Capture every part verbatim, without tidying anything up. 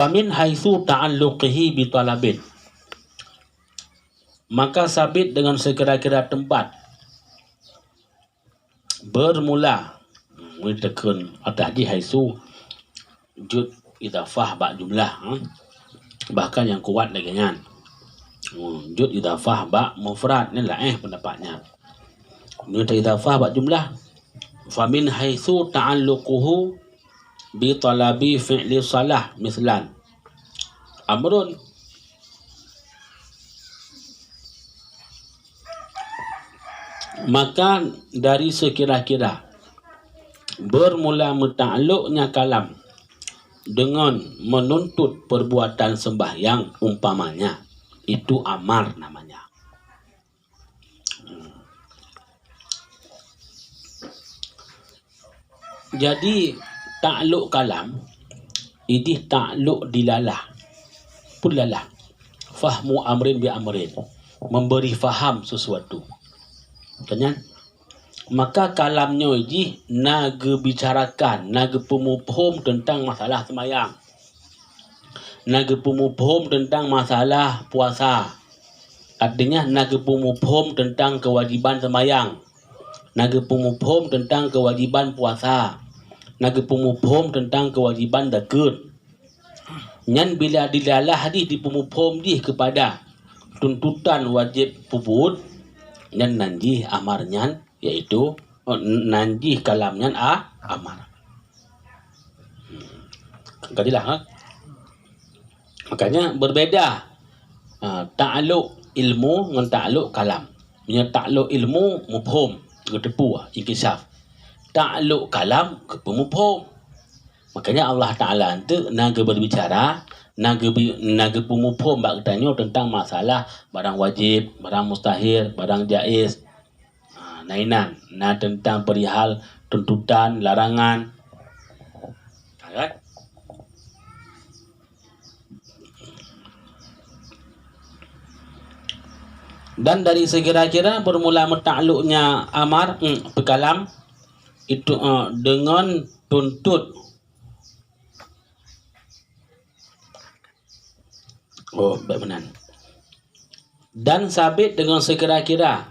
Famin haitsu ta'alluqihi bi talabin. Maka sabit dengan sekira-kira tempat bermula, hmm, meuteukheun atah jih haitsu jeuet idhafah bak jumlah, hmm. Bahkan nyang kuat lagée nyan. Hmm, jeuet idhafah bak mufrad, nyan laén pendapat nyan. Meunyoe idhafah bak jumlah, famin haitsu ta'alluquhu bi talabi fi'li shalah, mislan amrun. Maka dari sekira-kira bermula meutaluknya kalam dengan menuntut perbuatan sembahyang, umpamanya, itu amar namanya. Jadi, takluk kalam, idih takluk dilalah. Peue dilalah? Fahmu amrin bi amrin. Memberi faham sesuatu. Kan nyan? Maka kalam nyoe jih na geubicarakan, na geupeumuphom teuntang masalah seumayang. Na geupeumuphom teuntang masalah puasa. Artinya, na geupeumuphom teuntang keuwajiban seumayang. Na geupeumuphom teuntang keuwajiban puasa. Na geupeumuphom teuntang keuwajiban zakeuet. Nyan bila dilalah jih, dipeumuphom jih keupada tuntutan wajéb peubuet, nyan nan jih amar nyan, yaitu, oh, nan jih kalam nyan a-, amar. Hmm. Ka jeulaih, ha? Makanya berbeda, ha, takluk ilmu ngon takluk kalam. Meunyoe takluk ilmu, muphom, geuteupeue, inkishaf. Takluk kalam, geupeumuphom. Makanya Allah Taala eunteuk na geuberbicara, na geubi-, na geupeumuphom bak geutanyoe teuntang masalah barang wajéb, barang mustahil, barang jaiz. Ha, na inan, na teuntang perihal tuntutan, larangan. Ha, kan? Dan dari sekira-kira bermula meutaluknya amar, hmm, peukalam itu, eh, dengan tuntut. Oh, baik meunan. Dan sabit dengan sekira-kira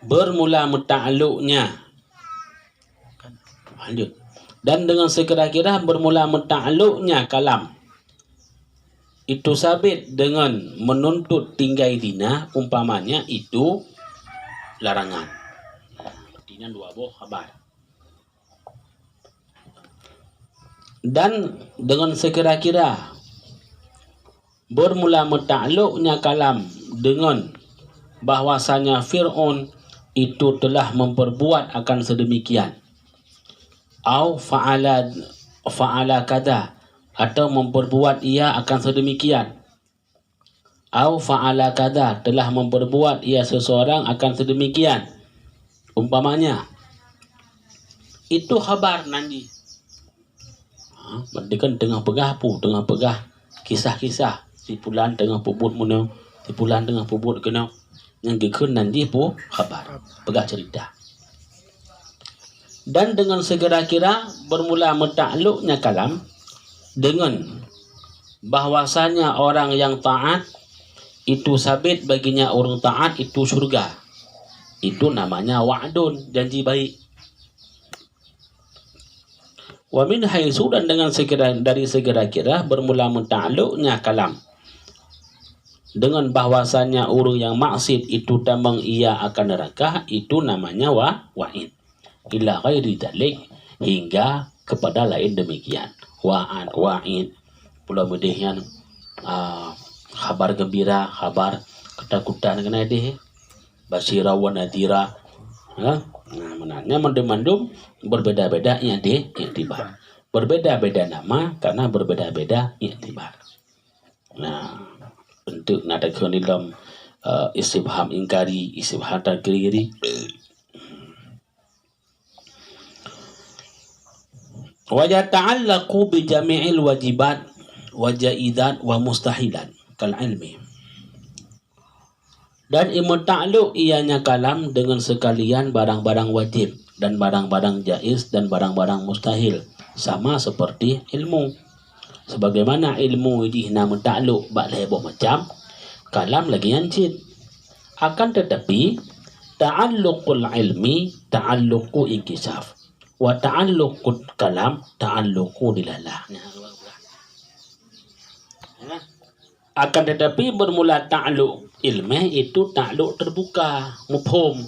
bermula meutaluknya. Lanjut. Dan dengan sekira-kira bermula meutaluknya kalam. Itu sabit dengan menuntut tinggai zina, umpamanya itu larangan. Artinya dua boh khabar. Dan dengan sekira-kira bermula meutaluknya kalam dengan bahwasanya Fir'aun itu telah memperbuat akan sedemikian. Au fa'ala, fa'ala kada, atau memperbuat ia akan sedemikian. Au fa'ala kada, telah memperbuat ia seseorang akan sedemikian. Umpamanya, itu khabar nan jih. Ha, berarti kan teungoh peugah peue, teungoh peugah kisah-kisah. Si pulan teungoh peubuet meunoe, si pulan teungoh peubuet keunoe. Nyang geukheun nan jih peue khabar, peugah cerita. Dan dengan segera kira bermula meutaluknya kalam dengan bahwasanya orang yang taat itu sabit baginya orang taat itu syurga. Itu namanya wa'dun, janji baik. Wa min haitsu, dan dengan segera, dari segera kira bermula meutaluknya kalam dengan bahwasanya ureuëng yang maksiat itu tamong ia akan neraka, itu namanya wa-, wa'id. Ila ghairi dzalik, hingga kepada lain demikian. Wa'ad, wa'id, pulo meudeh nyan, ah, khabar gembira, khabar ketakutan keunan deh. Basyira wa nadhira. Ha? Nah, meunan. Nyan mandum-mandum berbeda-beda i'ti-, i'tibar. Berbeda-beda nama karena berbeda-beda i'tibar. Nah, untuk na takheun di dalam, eh, istifham ingkari, istifham takriri. Wa yata'allaqu bi jami'il wajibat wa jaizat wa mustahilat kal ilmi. Dan imeutaluk ianya kalam dengan sekalian barang-barang wajib dan barang-barang jaiz dan barang-barang mustahil, sama seperti ilmu. Sebagaimana ilmu jih na meutaklok bak lhée boh macam, kalam lagée nyan cit. Akan tetapi, ta'alluqul ilmi ta'alluqu inkishaf, wa ta'alluqul kalam ta'alluqu dilalah. Akan tetapi, bermula takluk ilmeh itu takluk terbuka, muphom.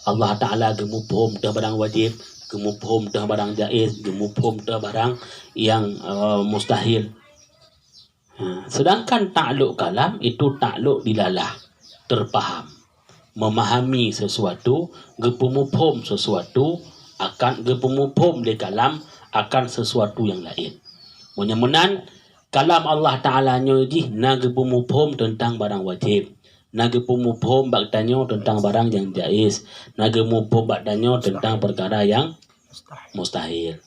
Allah Ta'ala geumuphom teuh barang wajéb, geumuphom teuh barang jaiz, geumuphom teuh barang nyang, eh, mustahil. Ha, sedangkan takluk kalam itu takluk dilalah, terpaham. Memahami sesuatu, geupeumuphom sesuatu, akan geupeumuphom lé kalam akan sesuatu nyang laén. Meunyoe meunan, kalam Allah Ta'ala nyoe jih na geupeumuphom teuntang barang wajéb, na geupeumuphom bak tanyoe teuntang barang nyang jaiz, na geumuphom bak tanyoe teuntang peukara nyang mustahil.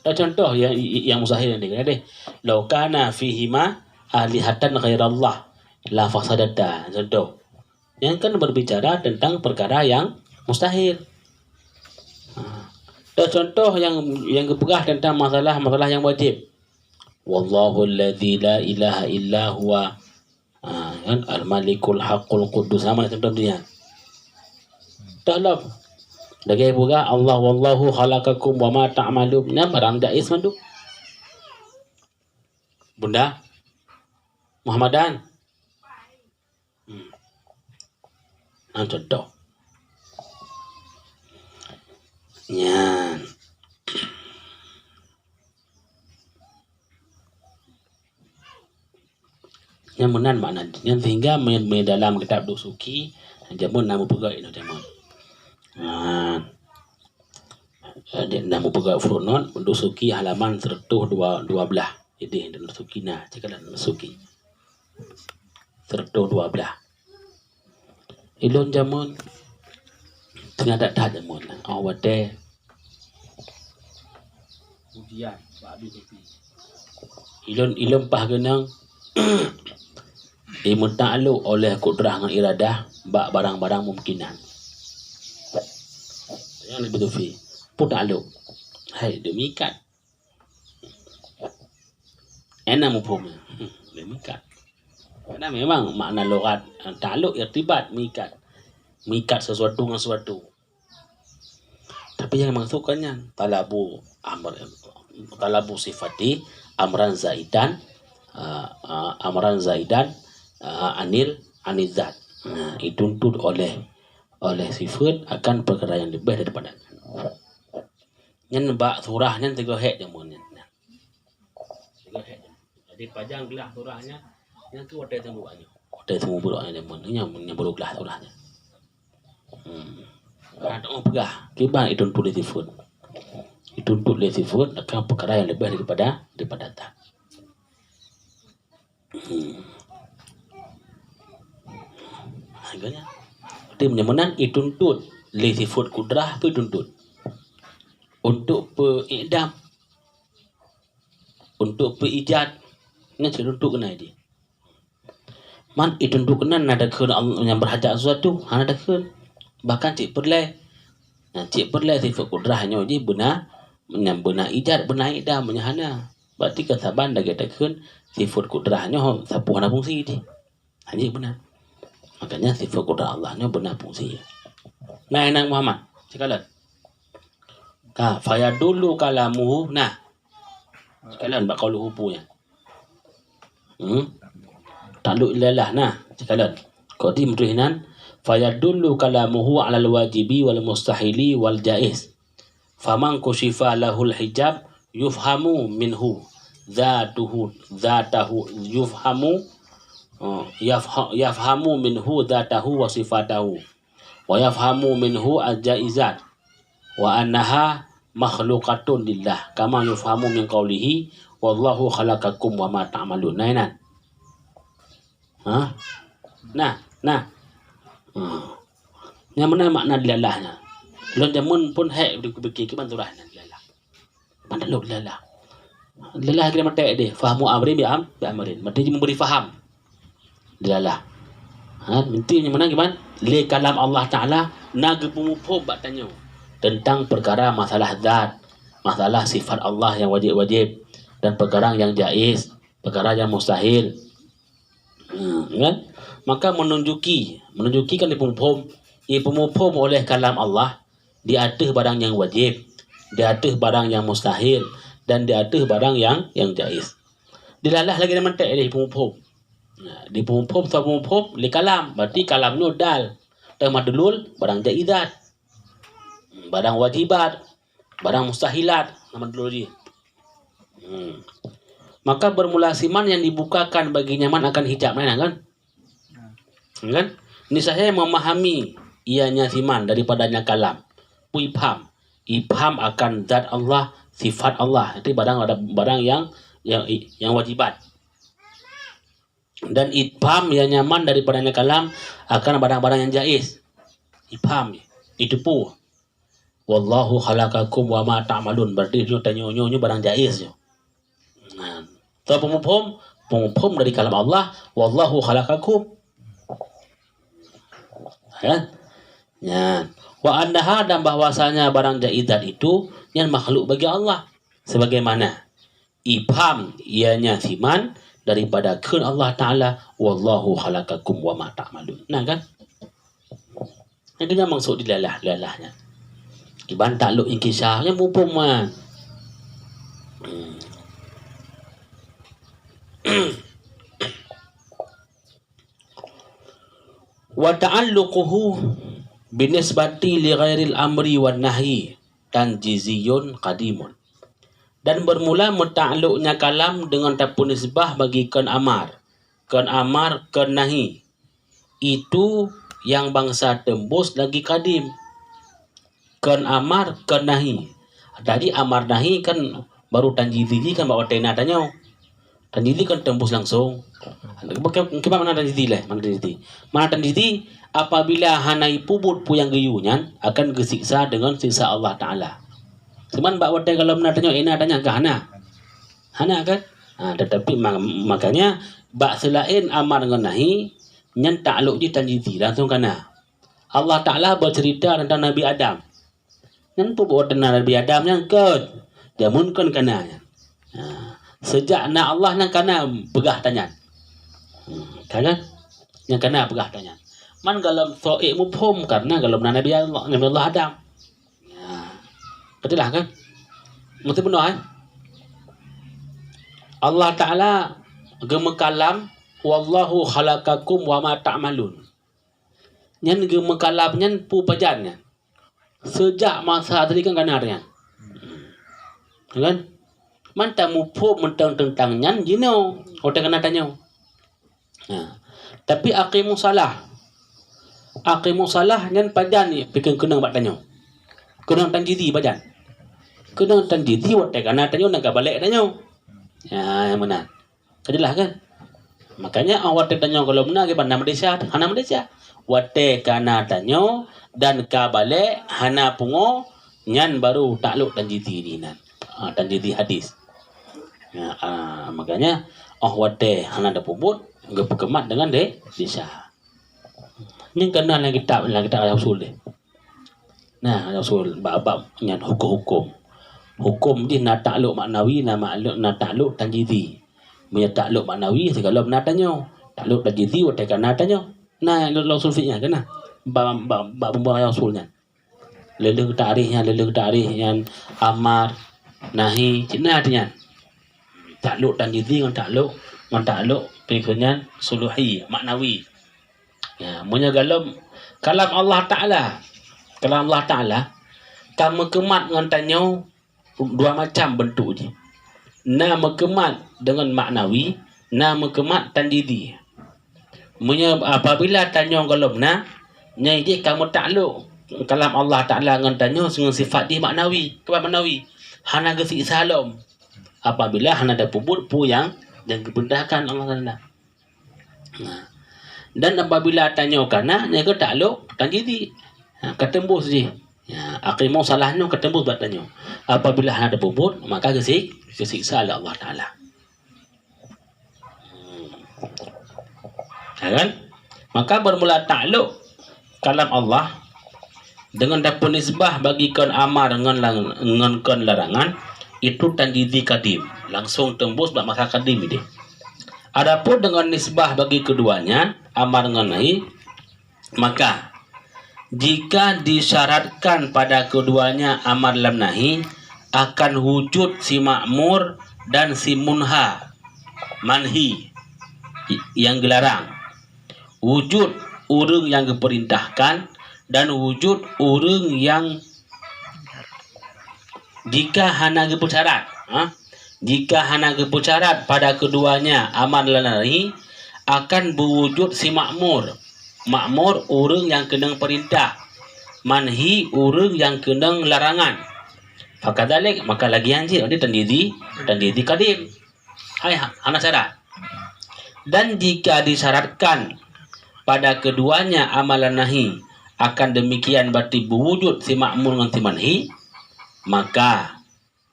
Dah contoh yang, yang mustahil nanti kan deh. "Lau kana fihima alihatan ghairallah la fasadata." Contoh. Yang kan berbicara tentang perkara yang mustahil. Ha. Dah contoh yang, yang geupeugah tentang masalah-masalah yang wajib. "Wallahu alladzi la ilaha illa huwa." Ha, kan? "Al-Malikul Haqqul Quddus." Sama macam tu dia. Dah lah. Lagi peugah, "Allah wallahu khalaqakum wa ma ta'malun." Nyan barang jaiz mandum. Bunda Muhammadan. Hmm. Nah, contoh. Nyan. Nyan meunan makna nyan sehingga me-, me-, dalam kitab Dusuki, jameun na meupeugah inoe jameun. Nah, eh, na meupeugah Furqan, Dusuki halaman seratus dua, dua belas. Ideh Dusuki na, cakap Dusuki. Seratus dua belas. Ilôn jameun teungoh that-that jameun nyan. Oh, watèe ujian bak Abi Sufi. Ilôn, ilôn paih keunong imeutak lôn oleh kudrah ngon iradah bak barang-barang mumkinat. Nyan Abi Sufi, peue taklok? Hai, deumikat. Enak muphom. Hmm, deumikat. Karena memang makna lughat, eh, taklok irtibat, meuikat. Meuikat sesuatu ngon sesuatu. Tapi nyang maksud kan nyan, talabu amr, talabu sifati amran zaidan, ah, ah, amran zaidan, ah, anil, anil zat. Nah, dituntut oleh, oleh sifat akan perkara yang lebih daripada. Nyan bak surah nyan tiga hek jameun nyan. Jadi pajan glah surah nyan, nyan tu watèe teumu buet nyoe. Watèe teumu buet nyoe jameun nyan, nyan baru glah surah nyan. Hmm. Ada orang peugah, kiban dituntut lé sifat. Dituntut lé sifat akan perkara yang lebih daripada, daripada zat. Hmm. Harganya. Tapi meunyoe meunan dituntut lé sifat kudrah tu dituntut. Untuk peuidam, untuk peuijad, nyan cit dituntut keunan jih. Man dituntut keunan na takheun Allah nyang berhajat sesuatu, hana takheun. Bahkan cit peureulèe. Nah, cit peureulèe sifat kudrah nyoe jih beuna, nyang beuna ijad, beuna idam, meunyoe hana. Berarti kan saban lagèe takheun sifat kudrah nyoe sapeue hana fungsi jih. Hana beuna. Makanya sifat kudrah Allah nyoe beuna fungsi. Nah, inang Muhammad, sikalon. Ka, fayadullu kalamuhu, nah. Sikalon bak qauluhu peue nyan. Hmm? Taklok dilalah, nah, sikalon. Kok di meutuih nan, fayadullu kalamuhu alal wajibi wal mustahili wal jaiz. Faman kusyifa lahul hijab yufhamu minhu zatuhu, zatahu yufhamu, oh, yafha-, yafhamu minhu zatahu wa sifatahu. Wa yafhamu minhu al-jaizat. Wa annaha makhluqatun lillah. Kama yufhamu min qawlihi, "Wallahu khalaqakum wa ma ta'malun." Nah, inan. Ha? Nah, nah. Ha. Nyang meunan makna dilalah nyan. Lôn jameun pun hek dipike kiban surah nyan dilalah. Ban taklok dilalah. Dilalah kira maté deh. Fahmu amrin bi am-, bi amrin. Maté jih memberi faham. Dilalah. Ha, inti nyang meunan kiban? Lé kalam Allah Ta'ala na geupeumuphom bak tanyoe teuntang peukara masalah zat, masalah sifat Allah nyang wajéb-wajéb. dan peukara nyang jaiz, peukara nyang mustahil. Hmm, kan? Maka menunjuki, menunjuki kan dipeumuphom, dipeumuphom oleh kalam Allah di ateueh barang nyang wajéb, di ateueh barang nyang mustahil, dan di ateueh barang nyang, nyang jaiz. Dilalah lagée nyan mantong dipeumuphom. Nah, dipeumuphom, soe peumuphom? Lé kalam. Berarti kalam nyoe dal. Dan madlul barang jaizat, barang wajibat, barang mustahilat, na madlul jih. Hmm. Maka bermula siman yang dibukakan bagi nyaman akan hijab, nah, kan? Kan? Niscaya memahami ianya siman daripadanya kalam. Peue ipham? Ipham akan zat Allah, sifat Allah. Itu barang, barang yang, yang, yang wajibat. Dan ipham yang nyaman daripadanya kalam akan barang-barang yang jaiz. Ipham, itupeue. "Wallahu khalaqakum wa ma ta'malun." Berarti nyoe tanyoe, nyoe, nyoe barang jaiz nyoe. Nah, soe peumuphom? Peumuphom dari kalam Allah, "Wallahu khalaqakum." Ya. Nyan. "Wa annaha," dan bahwasanya barang jaizat itu nyan makhluk bagi Allah. Sebagaimana ipham ianya siman daripada kheun Allah Ta'ala, "Wallahu khalaqakum wa ma ta'malun." Nah, kan? Itu nyang maksud dilalah, dilalah nyan. Kiban takluk inkisaf nyan muphom man. Hmm. "Wa ta'alluquhu binisbati li ghairil amri wan nahyi tanjiziyun qadimun." Dan bermula meutakluknya kalam dengan tapeunisbah bagi kon amar, kon amar, kon nahi. Itu nyang bansa teumbus lagi kadim. Kon amar, kon nahi. Jadi amar nahi kan baru tanjizi jih kan bak watée na tanyoe. Tanjizi kan teumbus langsung. Bukan, bukan makna tanjizi lé, makna tanjizi. Makna tanjizi, apabila hana ipeubuet peue nyang geuyue nyan, akan geusiksa deungon siksa Allah Ta'ala. Cuman bak watée gohlom na tanyoe, ina tanyoe ka hana. Hana kan? Ha, tetapi ma-, makanya bak seulaén amar ngon nahi, nyan takluk jih tanjizi, langsung kana. Allah Ta'ala beuceurita teuntang Nabi Adam. Nyan peubuet teuntang Nabi Adam nyan keu jameun kon kana nyan. Ha, seujak na Allah nyan kana peugah tanyan. Hmm, kana? Nyan kana peugah tanyan. Man gohlom soe muphom karena gohlom na Nabi Allah, Nabi Allah Adam. Ha. Beutôi lah kan? Mesti beuna, eh? Allah Ta'ala geumeukalam, "Wallahu khalaqakum wa ma ta'malun." Nyan geumeukalam nyan peue pajan nyan? Seujak masa tadi kan kana nyan. Kan? Man tamuphom mantong teuntang nyan jinoe, watée kana tanyoe. Nah, tapi aqimus shalah. Aqimus shalah nyan pajan pike keunong bak tanyoe. Keunong tanjizi pajan. Keunong tanjizi watée kana tanyoe dan ka balek tanyoe. Ya, nyang meunan. Ka jeulaih kan? Makanya, oh, watée tanyoe gohlom na kiban na meudesya, hana meudesya. Watée kana tanyoe dan ka balek hana pungo, nyan baru takluk tanjizi di nan. Ha, tanjizi hadis. Ya, ah, makanya, oh, watée hana tapeubuet, geupeukeumat deungon de-, desya. Nyan kana lam kitab, lam kitab Al-Usul deh. Nah, Al-Usul bab-bab nyan huköm-huköm. Huköm jih na takluk maknawi, na makluk, na takluk tanjizi. Meunyoe takluk maknawi, sigohlom na tanyoe. Takluk tanjizi, watée kana tanyoe. Nah, Al-Usul fiqh nyan kana. Bab, bab, bab pembubahan Al-Usul nyan. Leuleuh takrif nyan, leuleuh takrif nyan amar, nahi, cit na arti nyan. Takluk tanjizi ngon takluk, ngon takluk, peue nyan suluhi, maknawi. Ya, meunyoe gohlom kalam Allah Ta'ala, kalam Allah Ta'ala ka meukeumat ngon tanyoe dua macam beuntuk jih. Na meukeumat deungon maknawi, na meukeumat tanjizi. Meunyoe apabila tanyoe gohlom na, nyan jih ka meutaklok kalam Allah Ta'ala ngon tanyoe ngon sifat jih maknawi, keubah maknawi. Hana geusiksa lom apabila hana tapeubuet peue nyang, nyang geupeurintahkan Allah Ta'ala. Nah, dan apabila tanyoe kana, nyan ka taklok tanjizi. Ha, ka teumbus jih. Ya, aqimus shalah nyoe ka teumbus bak tanyoe. Apabila hana tapeubuet, maka geusik-, geusiksa lé Allah Ta'ala. Hmm. Ya kan? Maka bermula taklok kalam Allah deungon tapeunisbah bagi kon amar ngon lang-, ngon kon larangan, Itu tanjizi kadim, langsung teumbus bak masa kadim ideh. Adapun deungon nisbah bagi keduanya, amar ngon nahi, maka jika disyaratkan pada keduanya amar lam nahi, akan wujud si makmur dan si munha, manhi, i-, yang geularang. Wujud ureuëng nyang geupeurintahkan dan wujud ureuëng nyang, jika hana geupeucarat, ha? Jika hana geupeucarat pada keduanya amar dan nahi, akan beujud si makmur. Makmur ureuëng nyang keunong peurintah. Manhi ureuëng nyang keunong larangan. Fakadzalik, maka lagée nyan cit, berarti tanjizi, tanjizi kadim. Hai ha-, hana syarat. Dan jika disyaratkan pada keduanya amar dan nahi, akan demikian berarti beujud si makmur ngon si manhi, maka,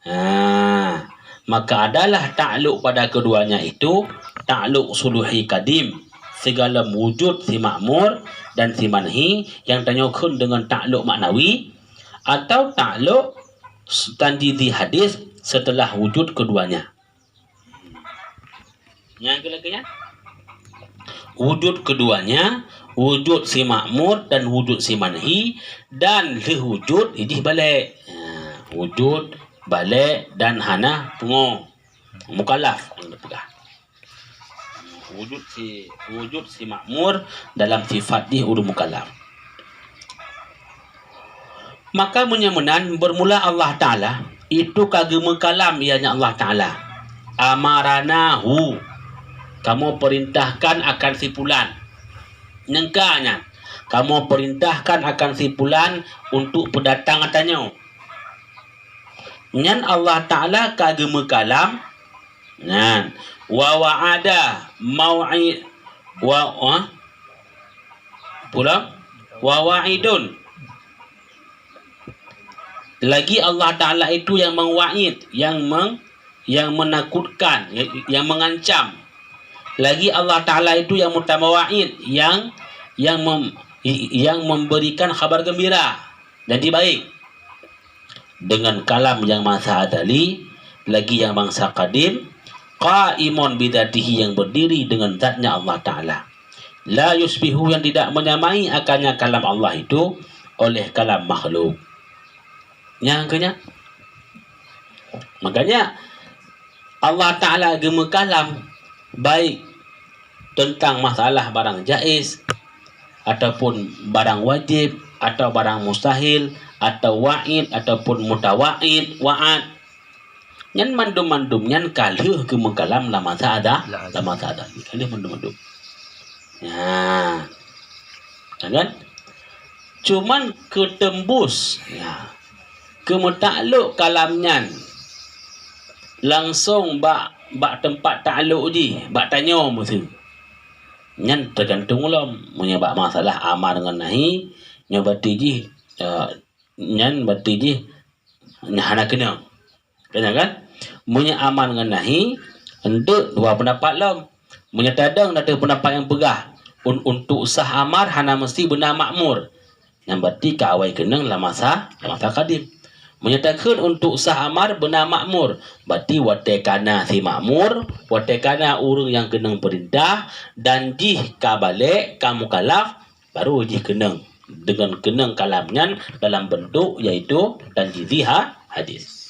ha, maka adalah takluk pada keduanya itu takluk suluhi kadim, sigohlom wujud si makmur dan si manhi nyang tanyoe kheun deungon takluk maknawi, atau takluk s-, tanjizi hadis setelah wujud keduanya. Nyang keu lagée nyan? Wujud keduanya, wujud si makmur dan wujud si manhi, dan lheueh wujud ideh balek. Ha, wujud, balek dan hana pungo. Mukallaf, nyang geupeugah. Wujud si, wujud si makmur dalam sifat jih ureuëng mukallaf. Maka meunyoe meunan, bermula Allah Ta'ala, itu ka geumeukalam, ianya Allah Ta'ala. Amarana hu, kamoe perintahkan akan si pulan. Nyangka nyan, kamoe perintahkan akan si pulan untuk peudatang geutanyoe. Nyan Allah Ta'ala ka geumeukalam, nyan, wa wa'ada mau'i-, wa, wa, pulang, wa wa'idun. Lagi Allah Ta'ala itu yang meuwaid, yang meng-, yang menakutkan, yang, yang mengancam. Lagi Allah Ta'ala itu yang mutawaid, yang, yang mem-, yang memberikan khabar gembira, janji baik. Dengan kalam yang masa azali, lagi yang masa kadim, qaimun bidzatihi, yang berdiri dengan zatnya Allah Ta'ala. La yusybihu, yang tidak menyamai akannya kalam Allah itu oleh kalam makhluk. Nyang keu nyan. Makanya, Allah Ta'ala geumeukalam baik teuntang masalah barang jaiz, ataupun barang wajib, atau barang mustahil, atau wa'id, ataupun mutawaid, wa'ad. Nyan mandum-mandum nyan ka lheueh geumeukalam lam masa ada, lam masa ada. Ka lheueh mandum-mandum. Nah, ya kan? Cuman keuteumbus, ya, keumutaklok kalam nyan langsong bak, bak teumpat taklok jih, bak tanyoe miseue. Nyan teugantung lom. Meunyoe bak masalah amar ngon nahi, nyoe berarti jih, eh, nyan berarti jih hana keunong. Kan, kan? Meunyoe amar ngon nahi, eunteuk dua peundapat lom. Meunyoe tadong na teuh peundapat nyang peugah, un-, untuk sah amar hana meusti beuna makmur. Nyan berarti ka awai keunong lam masa, lam masa kadim. Meunyoe takheun untuk sah amar beuna makmur, berarti watée ka na si makmur, watée ka na ureuëng nyang keunong peurintah, dan jih ka balek, ka mukallaf, baru jih keunong. Deungon keunong kalam nyan dalam bentuk, yaitu tanjizi ha-, hadis.